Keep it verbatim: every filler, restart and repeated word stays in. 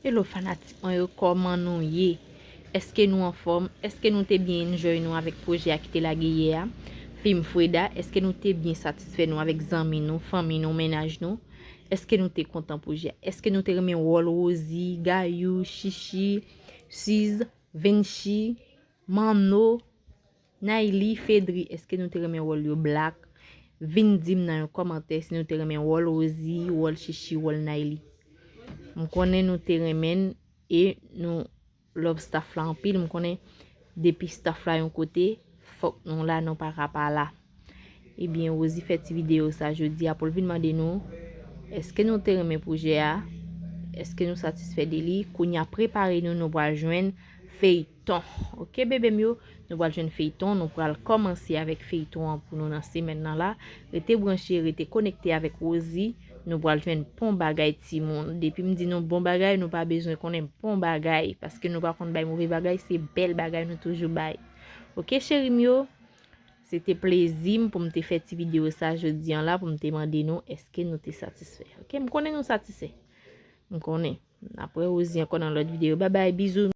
Hello fanatik mwen yo, kòman nou ye? Èske nou anfòm? Èske nou te byen enjoy nou avèk pwojè a ki te lage yè a? Fim Freda, èske nou te byen satisfè nou avèk zanmi nou, fanmi nou, mennaj nou? Èske nou te kontan pwojè a? Èske nou te renmen wòl Rosie, Gayou, Chichi, Siz, Venchi, Manno, Nayli, Fedri? Èske nou te renmen wòl yo? Black, vin di m nan yon kòmantè si nou te renmen wòl Rosie, wòl Chichi, wòl Nayli. M konnen nou te renmen l e nou love staff la anpil. M konnen depi staff la yon kote, fòk nou la, nou pa ka pa la. Ebyen, Rosie fè ti videyo sa jodi a pou l vin mande nou, èske nou te renmen pwojè a? Èske nou satisfè de li? Kounye a, prepare nou, nou pral jwenn feyton. Ok, bebe m yo, nou pral jwenn feyton, nou pral kòmanse avèk feyton an pou nou nan semèn nan la. Rete branche, rete konekte avèk Rosie, nou pral jwenn bon bagay timoun. Depi m di nou bon bagay, nou pa bezwen konnen bon bagay, paske nou pa konn bay move bagay, se bèl bagay nou toujou bay. Ok, cheri m yo, se te plezi m pou m te fè ti videyo sa jodi an la, pou m te mande nou, èske nou te satisfè? Ok, m konnen nou satisfè. M konnen. N ap wè Rosie ankò nan lòt videyo. Babay, bizou.